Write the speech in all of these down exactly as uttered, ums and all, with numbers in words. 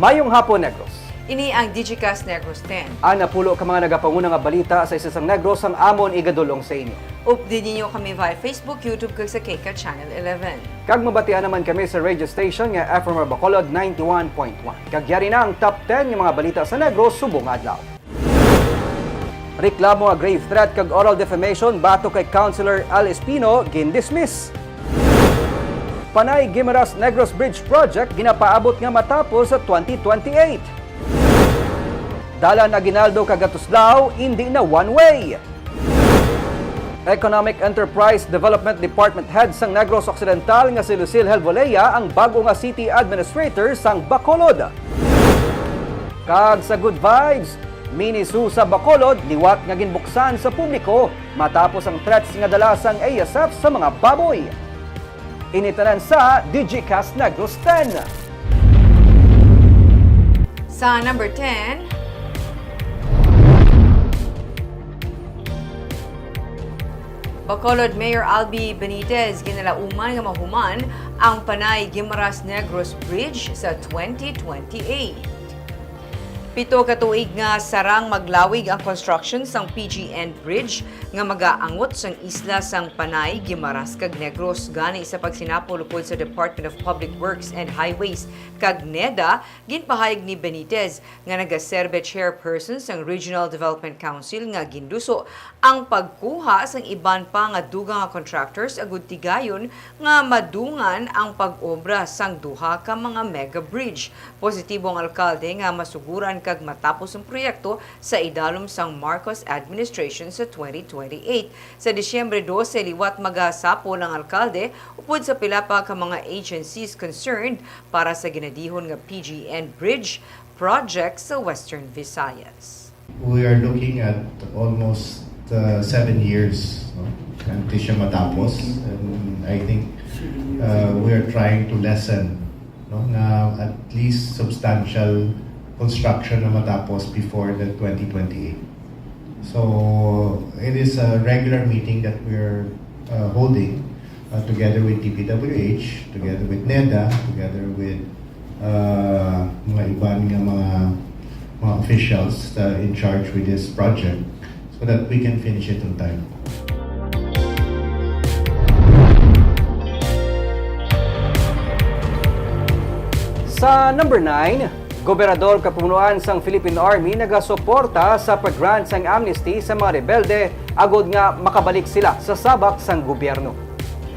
Mayong hapon, Negros. Ini ang Digicast Negros ten. Ang napulo ka mga nagapanguna nga balita sa isa sang Negros ang amon igadul-ong sa inyo. Updi ninyo kami via Facebook, YouTube, kag sa K K Channel eleven. Kag mabatian naman kami sa radio station nga F M R Bacolod ninety-one point one. Kag yari na ang top ten nga mga balita sa Negros subong nga adlaw. Reklamo nga grave threat kag oral defamation batok kay Councilor Al Espino gindismiss. Panay Guimaras Negros Bridge Project ginapaabot nga matapos sa twenty twenty-eight. Dalan Aguinaldo kag Atuslao indi na one way. Economic Enterprise Development Department Head sang Negros Occidental nga si Lucille Helvolea ang bag-o nga City Administrator sang Bacolod. Kag sa Good Vibes, Mini Zoo sa Bacolod liwat nga ginbuksan sa publiko matapos ang threats nga dala sang A S F sa mga baboy. Ini tanan sa Digicast Negros ten. Sa number ten, Bacolod Mayor Albi Benitez ginalauman nga mahuman ang Panay Guimaras Negros Bridge sa twenty twenty-eight. Pito ka tuig nga sarang maglawig ang construction sang P G N Bridge nga magaangot sang isla sang Panay, Guimaras kag Negros. Gani, sa pagsinapol upod sa Department of Public Works and Highways kag NEDA, ginpahayag ni Benitez nga nagaserbe chairperson sang Regional Development Council nga ginduso ang pagkuha sang iban pa nga dugang nga contractors agud tigayon nga madungan ang pag-obra sang duha ka mga mega bridge. Positibo ang alkalde nga masuguran kag matapos ang proyekto sa idalom sang Marcos administration sa twenty twenty-eight. Sa Disyembre dose, liwat magasapol ang alkalde upod sa pila pa ka mga agencies concerned para sa ginadihon nga P G N Bridge project sa Western Visayas. We are looking at almost uh, seven years, no? Until siya matapos. And I think uh, we are trying to lessen, no, na at least substantial construction na matapos before the twenty twenty-eight. So it is a regular meeting that we're uh, holding uh, together with D P W H, together with NEDA, together with uh, mga iban nga mga mga officials uh, in charge with this project so that we can finish it on time. Sa number nine, Gobernador kapamunuan sang Philippine Army nagasuporta sa pag-grant sang amnesty sa mga rebelde agod nga makabalik sila sa sabak sang gobyerno.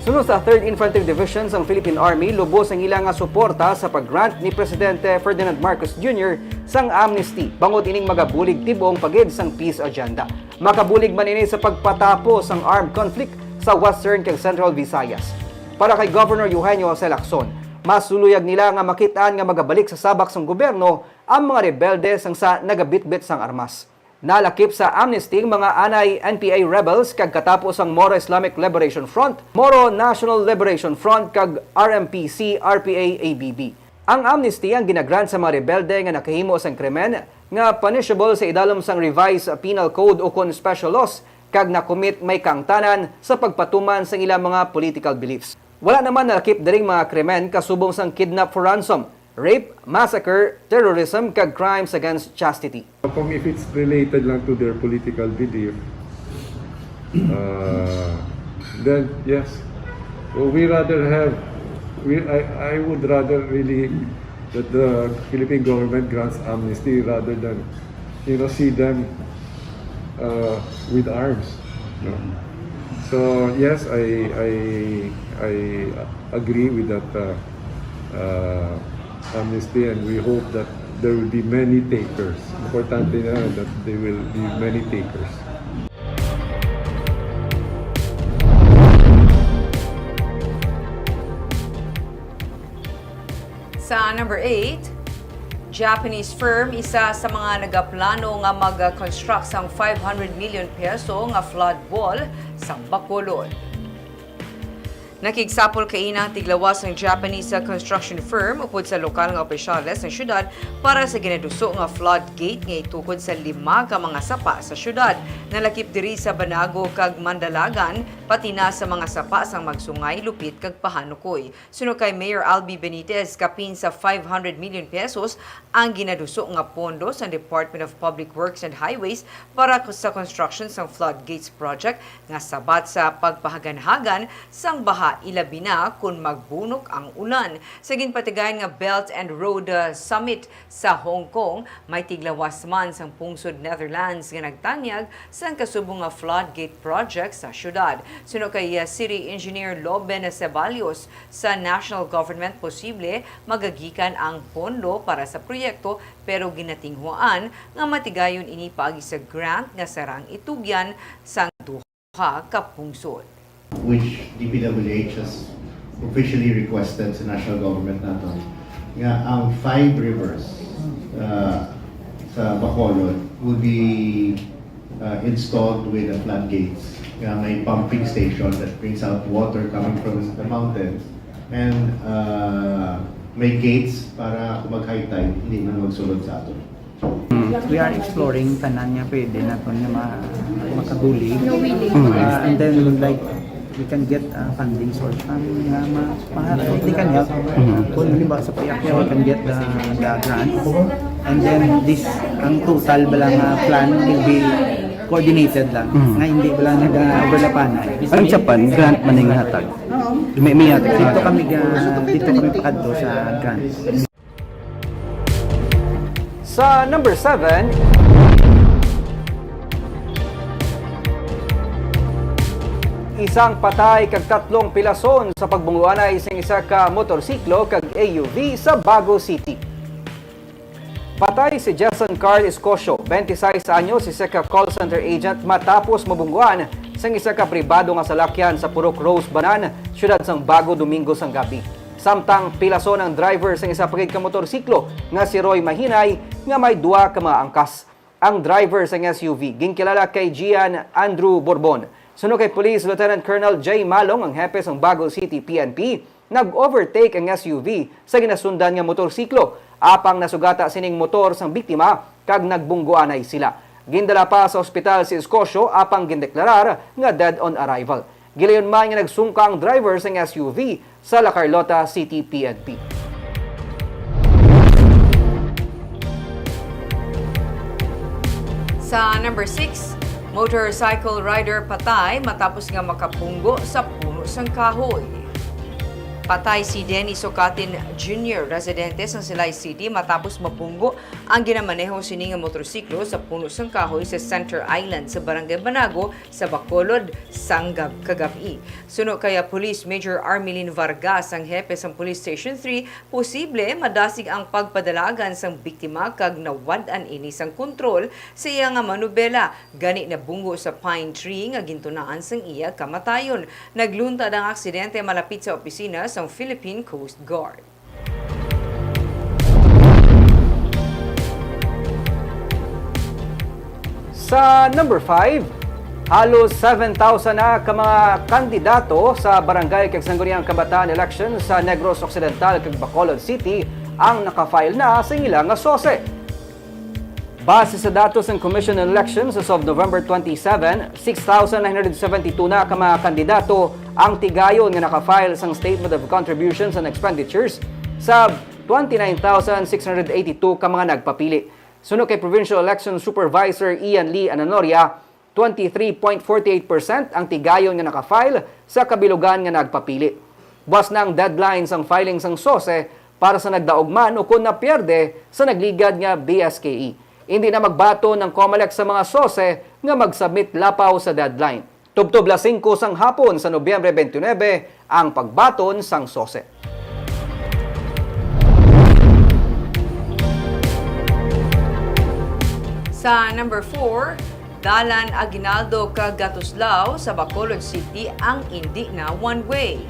Suno sa Third Infantry Division sang Philippine Army, lubos ang ila nga suporta sa pag-grant ni Presidente Ferdinand Marcos Junior sang amnesty, bangod ining magabulig tib-ong pa gid sang peace agenda. Makabulig man ini sa pagpatapos sang armed conflict sa Western kag Central Visayas. Para kay Governor Eugenio Jose Lacson, mas luyag nila nga makit-an nga magabalik sa sabak sang gobyerno ang mga rebelde sang sa nagabitbit sang armas. Nalakip sa amnesty ang mga anay N P A rebels kag katapo sang Moro Islamic Liberation Front, Moro National Liberation Front, kag R M P C, R P A, A B B. Ang amnesty ang ginagrant sa mga rebelde nga nakahimo sang krimen nga punishable sa idalom sang Revised Penal Code ukon special laws kag nakumit may kaangtanan sa pagpatuman sang ila mga political beliefs. Wala naman nalakip diring mga krimen kasubong sang kidnap for ransom, rape, massacre, terrorism, kag crimes against chastity. Kung if it's related lang to their political belief, uh, then yes. So we rather have, we, I, I would rather really that the Philippine government grants amnesty rather than, you know, see them uh, with arms. No? So yes, I, I, I agree with that uh, uh, amnesty, and we hope that there will be many takers. Importante na that there will be many takers. Sa number eight, Japanese firm isa sa mga nagaplano nga mag-construct sang five hundred million peso nga flood wall sa Bacolod. Nakigsapol kaina ang tiglawas sang Japanese, ah, construction firm upod sa lokal nga opisyales sang syudad para sa ginaduso nga floodgate nga itukod sa lima ka mga sapa sa syudad. Nalakip diri sa Banago kag Mandalagan, pati na sa mga sapa sang Magsungay, Lupit kag Pahanukoy. Suno kay Mayor Albi Benitez, kapin sa five hundred million pesos ang ginaduso nga pondo sa Department of Public Works and Highways para sa construction sang floodgates project nga sabat sa pagpahaganhagan sang baha, ilabi na kon magbunok ang ulan. Sa ginpatigayon nga Belt and Road, uh, Summit sa Hong Kong, may tiglawas man sang pungsod Netherlands nga nagtanyag sang kasubong nga floodgate project sa syudad. Suno kay, uh, City Engineer Loben Ceballos, sa national government, posible magagikan ang pondo para sa proyekto, pero ginatinguhaan nga matigayon ini paagi sa grant nga sarang itugyan sang duha ka pungsod. Which D P W H has officially requested sa national government naton, nga ang five rivers, uh, sa Bacolod will be, uh, installed with the floodgates, nga may pumping station that brings out water coming from the mountains, and, uh, may gates para kung mag-high tide, hindi man magsulod sa aton. We are exploring tanan nga pwede naton nga ma-, makabulig. No willing. Mm. Uh, and then, like, we can get, uh, funding source, um, nga ma-, ma-, they can help. Mm. Kung halimbawa sa Piakya, we can get the, the grant. And then, this, ang total bala nga plan will be coordinated lang. Mm. Nga hindi bala nag-overlapanay. Ang Japan, grant man ang hatag. Oo. May, may hatag. Dito kami ga-, dito kami pakadto sa grant. Sa number seven, isang patay kag tatlong pilason sa pagbungguanay sing isa ka motorsiklo kag A U V sa Bago City. Patay si Jason Carl Escocio, twenty-six anyos, isa ka call center agent, matapos mabungguan sang isa ka pribado nga salakyan sa Purok Rose Banan, siyudad sang Bago, Domingo sang gabi. Samtang pilason ang driver sang isa pa gid ka motorsiklo nga si Roy Mahinay nga may duha ka mga angkas. Ang driver sang S U V ginkilala kay Gian Andrew Borbon. Suno kay Police Lieutenant Colonel Jay Malong, ang hepe sang Bago City P N P, nag-overtake ang S U V sa ginasundan nga motorsiklo, apang nasugata sining motor sang biktima kag nagbungguanay sila. Gindala pa sa ospital si Escocio, apang gindeklarar nga dead on arrival. Gilayon man nga nagsungka ang driver sang S U V sa La Carlota City P N P. Sa number six, motorcycle rider patay matapos nga makapunggo sa puno sang kahoy. Patay si Dennis Socatin Junior, residente sang Silay City, matapos mapunggo ang ginamaneho sini nga motorsiklo sa puno sang kahoy sa Center Island sa Barangay Banago sa Bacolod sang gab-, kagab-i. Suno kay Police Major Armelin Vargas, ang hepe sang Police Station three, posible madasig ang pagpadalagan sang biktima kag nawad-an ini sang kontrol sa iya nga manubela, gani nabunggo sa pine tree nga gintunaan sang iya kamatayon. Nagluntad ang aksidente malapit sa opisina sang Philippine Coast Guard. Sa number five, halos seven thousand na ka mga kandidato sa barangay kag sangguniang kabataan election sa Negros Occidental kag Bacolod City ang naka-file na sa ila nga sose. Base sa datos sang Commission on Elections, as of November twenty-seven, six thousand nine hundred seventy-two na ka mga kandidato ang tigayon nga naka-file sang Statement of Contributions and Expenditures sa twenty-nine thousand six hundred eighty-two ka mga nagpapili. Suno kay Provincial Election Supervisor Ian Lee Ananoria, twenty-three point forty-eight percent ang tigayon nga naka-file sa kabilugan nga nagpapili. Buas na ang deadline sang filing sang sose para sa nagdaog man ukon napierde sa nagligad nga B S K E. Indi na magbaton ang COMELEC sa mga sose nga mag-submit lapaw sa deadline. Tubtob las singko sang hapon sa Nobyembre twenty-nine ang pagbaton sang sose. Sa number four, Dalan Aguinaldo kag Gatuslao sa Bacolod City ang indi na one-way.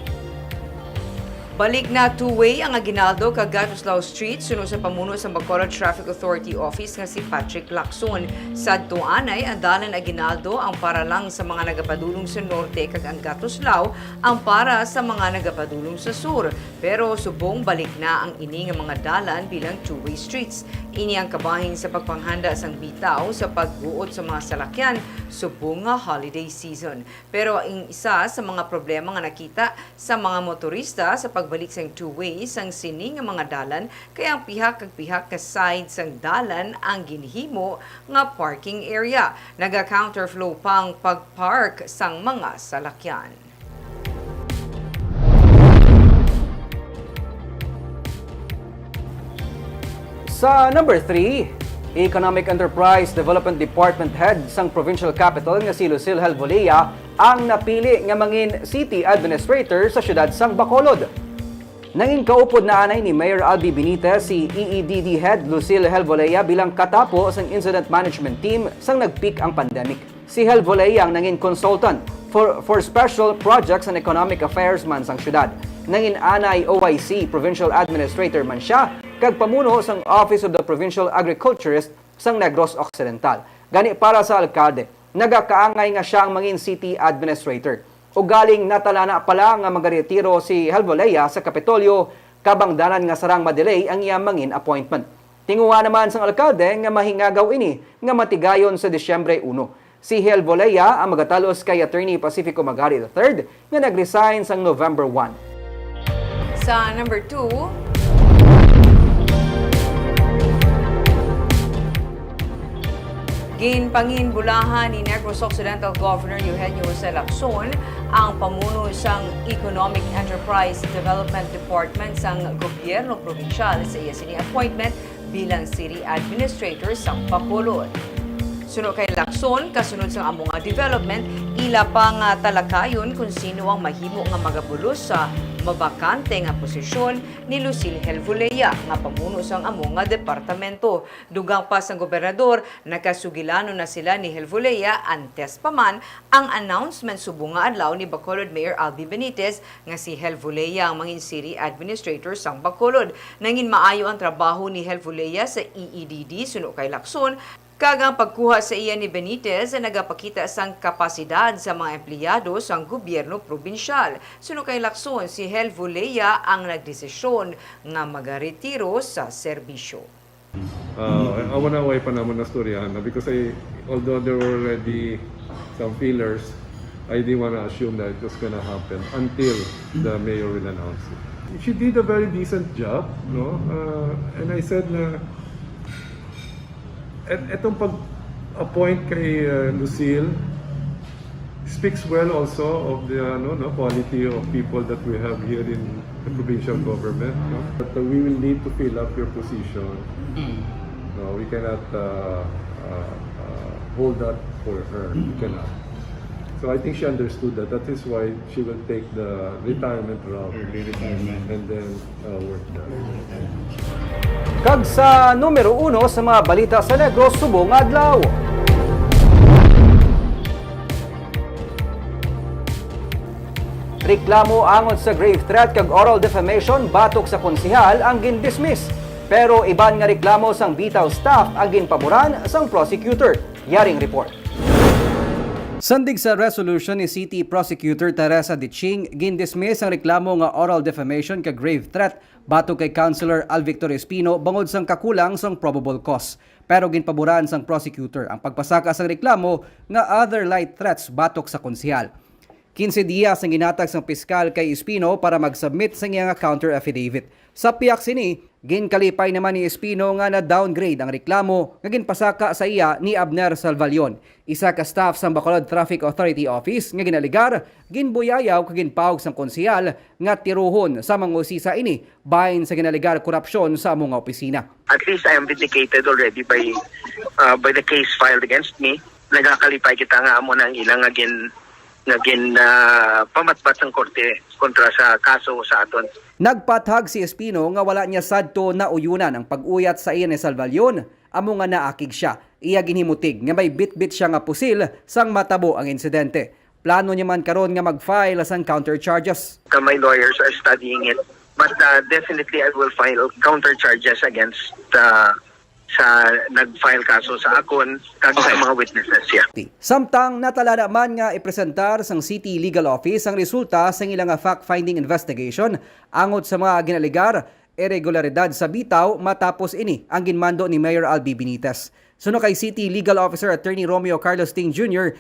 Balik na two-way ang Aguinaldo kag Gatuslao Street suno sa pamuno sa Bacolod Traffic Authority Office nga si Patrick Lacson. Sadto anay, ang dalan Aguinaldo ang para lang sa mga nagapadulong sa norte kag ang Gatuslao ang para sa mga nagapadulong sa sur. Pero subong balik na ang ini nga mga dalan bilang two-way streets. Ini ang kabahin sa pagpanghanda sang bitaw sa pagguot sa mga salakyan subong nga holiday season. Pero ang isa sa mga problema nga nakita sa mga motorista sa pagbalik sang two-way sang sini nga mga dalan kay ang pihak kag pihak nga side sang dalan ang ginhimo nga parking area. Naga-counterflow pa ang pag-park sang mga salakyan. Sa number three, Economic Enterprise Development Department Head sang Provincial Capital nga si Lucille Helvolea ang napili nga mangin City Administrator sa siyudad sang Bacolod. Nangin kaupod na anay ni Mayor Albi Benitez si E E D D Head Lucille Helvolea bilang katapo sang Incident Management Team sang nag-peak ang pandemic. Si Helvolea ang nangin consultant for, for special projects and economic affairs man sang siyudad. Nangin anay O I C Provincial Administrator man sia kag pamuno sang Office of the Provincial Agriculturist sang Negros Occidental. Gani para sa alkalde, nagakaangay nga sia ang mangin city administrator. Ugaling natalana pala nga magaretiro si Helvolea sa Kapitolyo, kabangdanan nga sarang ma-delay ang iya mangin appointment. Tinguha naman sang alkalde nga mahingagaw ini nga matigayon sa Disyembre uno. Si Helvolea ang magatalos kay Attorney Pacifico Magari the third nga nag-resign sang November one. Sa number two, ginpanginbulahan ni Negros Occidental Governor Eugenio Jose Lacson ang pamuno sang Economic Enterprise Development Department sang gobyerno probinsyal sa iya sini appointment bilang city administrator sang Bacolod. Suno kay Lacson, kasunod sang amo nga development, ila pa nga talakayon kon sino ang mahimo nga magabulos sa mabakante nga posisyon ni Lucille Helvolea nga pamuno sang amo nga departamento. Dugang pa sang gobernador, nakasugilanon na sila ni Helvolea antes pa man ang announcement subong nga adlaw ni Bacolod Mayor Albi Benitez nga si Helvolea ang mangin city administrator sang Bacolod. Nangin maayo ang trabaho ni Helvolea sa E E D D suno kay Lacson, kag ang pagkuha sa iya ni Benitez nagapakita sang kapasidad sa mga empleyado sang gobyerno probinsyal. Suno kay Lacson, si Helvolea ang nagdesisyon nga magaretiro sa serbisyo. Uh, I wanna wait pa naman na storyahan na because I, although there were already some feelers, I didn't wanna assume that it was gonna happen until the mayor will announce it. She did a very decent job, no? Uh, and I said na, et etong pag-appoint kay uh, Lucille, speaks well also of the ano, no, quality of people that we have here in the provincial government. No? But uh, we will need to fill up your position. Mm. No, we cannot uh, uh, uh, hold that for her. We cannot. So I think she understood that. That is why she will take the retirement route. Early retirement. And then uh, work done. Kag sa numero uno sa mga balita sa Negros subong adlaw. Reklamo angot sa grave threat kag oral defamation batok sa konsehal ang gindismiss. Pero iban nga reklamo sang bitaw staff ang ginpaboran sang prosecutor. Yaring report. Sandig sa resolution ni City Prosecutor Teresa Diching, gindismiss ang reklamo nga oral defamation kag grave threat batok kay Councilor Alvictor Espino bangod sang kakulang sang probable cause. Pero ginpaboran sang prosecutor ang pagpasaka sang reklamo nga other light threats batok sa konsehal. Quince dias ang ginhatag sang piskal kay Espino para mag-submit sang iya nga counter affidavit. Sa pihak sini, ginkalipay naman ni Espino nga na-downgrade ang reklamo nga ginpasaka sa iya ni Abner Salvalion, isa ka staff sang Bacolod Traffic Authority Office nga ginalegar, ginbuyayaw kag ginpawag sang konsehal nga tiruhon sa mga usisa ini bahin sa ginalegar korupsyon sa amo nga opisina. At least I am vindicated already by uh, by the case filed against me. Nagakalipay kita nga amo na ang ilang nga gin nga gin uh, pamatbat sang korte kontra sa kaso sa aton. Nagpathag si Espino nga wala niya sadto nauyunan ang pag-uyat sa iya ni Salvalion, amo nga naakig siya. Iya ginhimutig nga may bitbit siya nga pusil sang matabo ang insidente. Plano niya man karon nga mag-file sang counter charges. My lawyers are studying it. But uh, definitely, I will file counter charges against uh, sa nag-file kaso sa akon kag sa mga witnesses. Yeah. Samtang natalana man nga ipresentar sang City Legal Office ang resulta sang ila nga fact-finding investigation angot sa mga ginalegar irregularidad sa Bitaw matapos ini ang ginmando ni Mayor Albi Benitez. Suno kay City Legal Officer Attorney Romeo Carlos Ting Junior,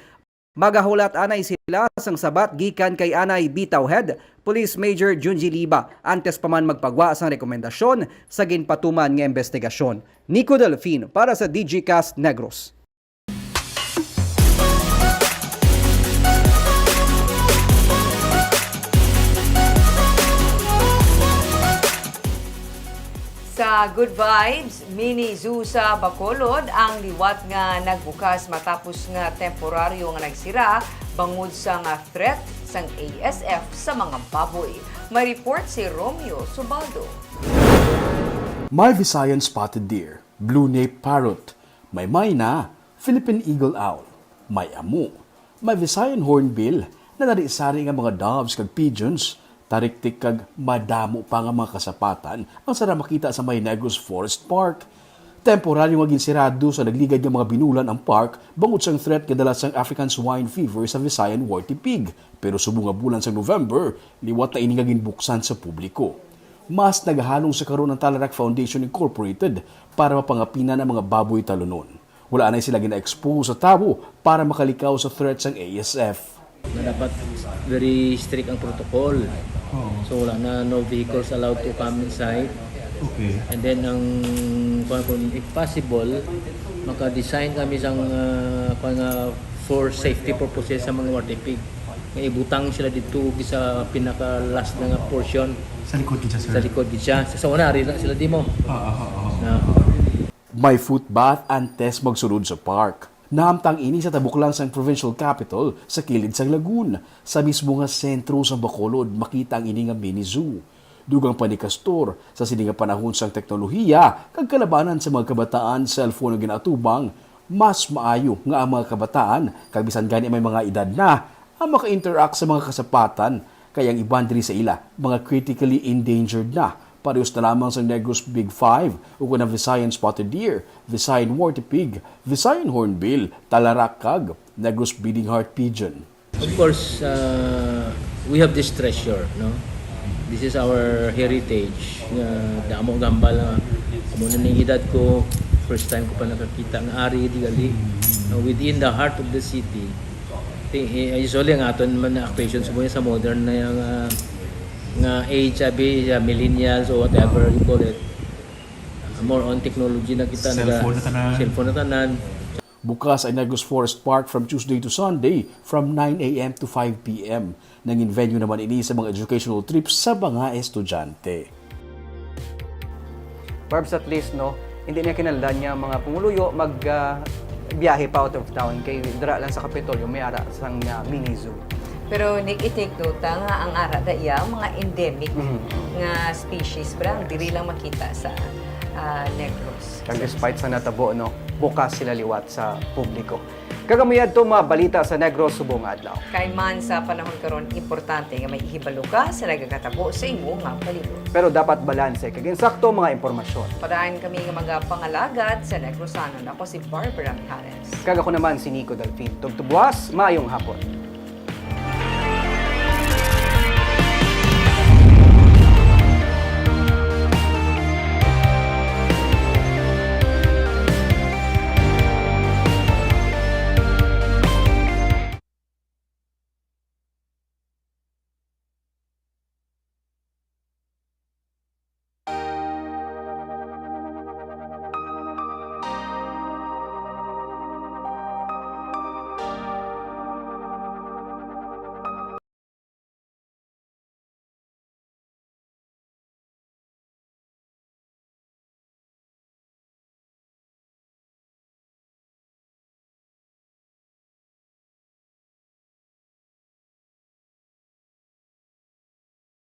magahulat anay sila sang sabat gikan kay anay Bitaw Head Police Major Junji Liba antes pa man magpagwa sang rekomendasyon sa ginpatuman nga investigasyon. Nico Delfin para sa Digicast Negros. Sa Good Vibes, Mini Zoo sa Bacolod ang liwat nga nagbukas matapos nga temporaryo nga nagsira bangod sa nga threat sang A S F sa mga baboy. May report si Romeo Subaldo. May Visayan spotted deer, blue-naped parrot, may myna, Philippine eagle owl, may amo, may Visayan hornbill, nanari-sari nga mga doves kag pigeons, tariktik kag madamo pa nga mga kasapatan ang sarang makita sa may Negros Forest Park. Temporaryo nga ginsirado sa nagligad nga mga binulan ang park bangod sang threat nga dala sang African swine fever sa Visayan warty pig, pero subong nga bulan sang November, liwat na ini nga ginbuksan sa publiko. Mas nagahalong sa karon ang Talarak Foundation Incorporated para mapangapinan ang mga baboy talunon. Wala anay sila gina-expose sa tawo para makalikaw sa threat sang A S F. Na dapat very strict ang protocol. So wala na, no vehicles allowed to come inside. Okay. And then ang kung, kung if possible, maka-design kami sang uh, kung nga for safety purposes sa mga warty pig. Nga ibutang sila dito sa pinaka last na nga portion Sa likod gid siya, sir. Sa likod gid siya. Sa, sa una, ari na sila dimo. Oo, oo, oo. Na, May footbath and test magsulod sa park. Nahamtang ini sa tabok lang sang provincial capital sa kilid sang lagoon. Sa mismo nga sentro sa Bacolod, makita ang ini nga mini zoo. Dugang pa ni Castor, sa sini nga panahon sang teknolohiya kag kalabanan sa mga kabataan cellphone nga ginaatubang, mas maayo nga ang mga kabataan, kag bisan gani may mga edad na, ang maka-interact sa mga kasapatan, kay ang iban diri sa ila mga critically endangered na, parehos na lamang sang Negros Big Five, ukon ang Visayan Spotted Deer, Visayan Warty Pig, Visayan Hornbill, Talarak kag Negros Bleeding Heart Pigeon. Of course, uh, we have this treasure, no? This is our heritage. Nga damo gambal nga amo na ning edad ko, first time ko pa nakakita nga ari di gali. Uh, within the heart of the city. Ti- eh, usually ang aton man na actuation sa sa modern na yung uh, nga age, abi, uh, millennials or whatever you call it. More on technology na kita. Cellphone na tanan. Cellphone na tanan. Bukas ang Negros Forest Park from Tuesday to Sunday from nine a.m. to five p.m. Nangin venue naman ini sa mga educational trips sa mga estudyante. Barbs, at least, no, hindi niya kinahanglan nga mga pumuluyo mag ah, biyahe pa out of town kay dira lang sa Kapitolyo may ara sang ah, mini zoo. Pero Nick, i-take note ta nga ang ara da iya mga endemic Mhm. nga species, bra, diri lang makita sa ah, Negros. Kag despite sa natabo, no, bukas sila liwat sa publiko. Kag amo yadto mga balita sa Negros subong adlaw. Kay man sa panahon karon, importante nga may ihibalo ka sa nagakatabo sa imo nga palibot. Pero dapat balanse kag insakto mga impormasyon. Padayon kami nga mga pangalagad sa Negrosanon. Ako si Barbara Mijares. Kag ako naman si Nico Delfin. Tugtugwas, maayong hapon.